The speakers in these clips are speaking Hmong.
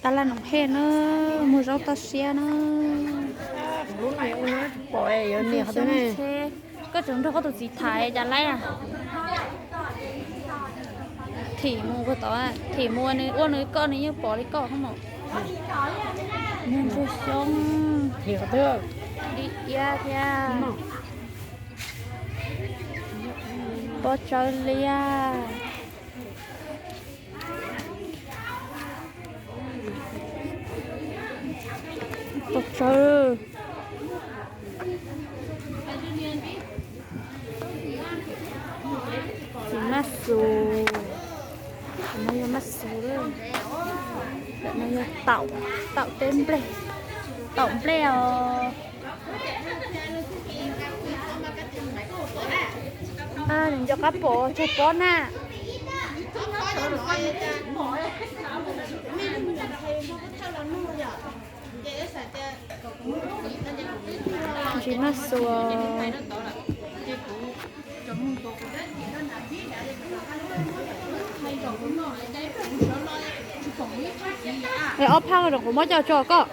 Taj laj Noom Hej na, muag zaub toj siab na. Koj tseem nrog koj tus txiv tham cas laib. Thim mus puag tod, thim mus nws ua nws koj nws yeej pom li koj hos mas. Muag ntsuag xyoob, dib iab thiab pob tsawb liab. Pob tsawb, txiv maj xus, no yog maj xus, no yog taum, taum teb nplej, taum nplej os. Nco qab pom tsag pob na. Ntsis maj xus. Ob phaj ko, qhuav muab coj tso koj,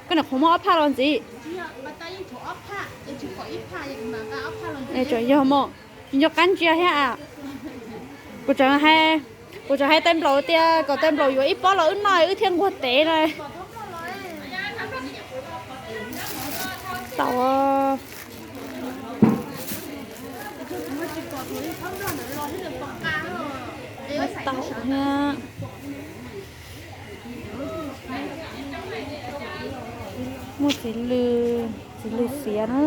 koj niam qhuav muab ob phaj los ntxiv. Tseem yog mog, nco qab ntsia thiab. Kuv tseem hais, kuv tseem hais tej nplaum tias kom tej nplaum yuav ib pob los wb noj wb thiaj nquag tev na. Taum, taum thiab. Muaj txiv lws, txiv lws xiav na.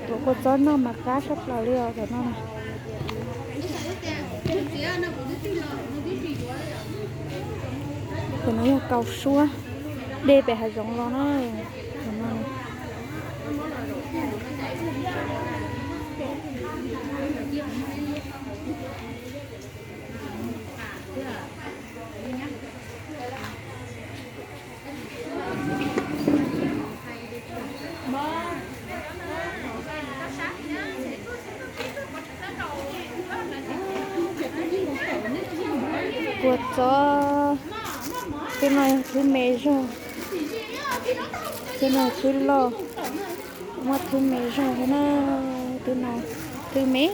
Tuav kua txob noj mas qab sab plaws li os cov no. Cov no yog kaus suab, de pem hav zoov los na. Cov no. Kua txob, twb no yog thwb me zog, twb no thwb loj, muaj thwb me zog thiab na, twb no thwb me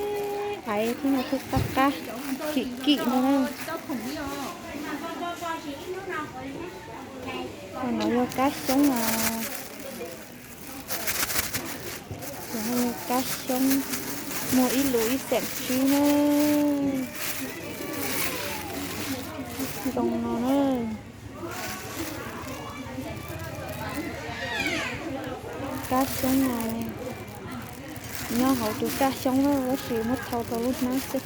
aiv, twb no thwb qab qab, kim kim no na. No yog kab xyoob os. Kab xyoob muag ib lus ib xeem tsib na. Zoo no na. Kab xyoob no nyob hauv tus kaj xyoob na, tab sis muab thau rau lub hnab xwb.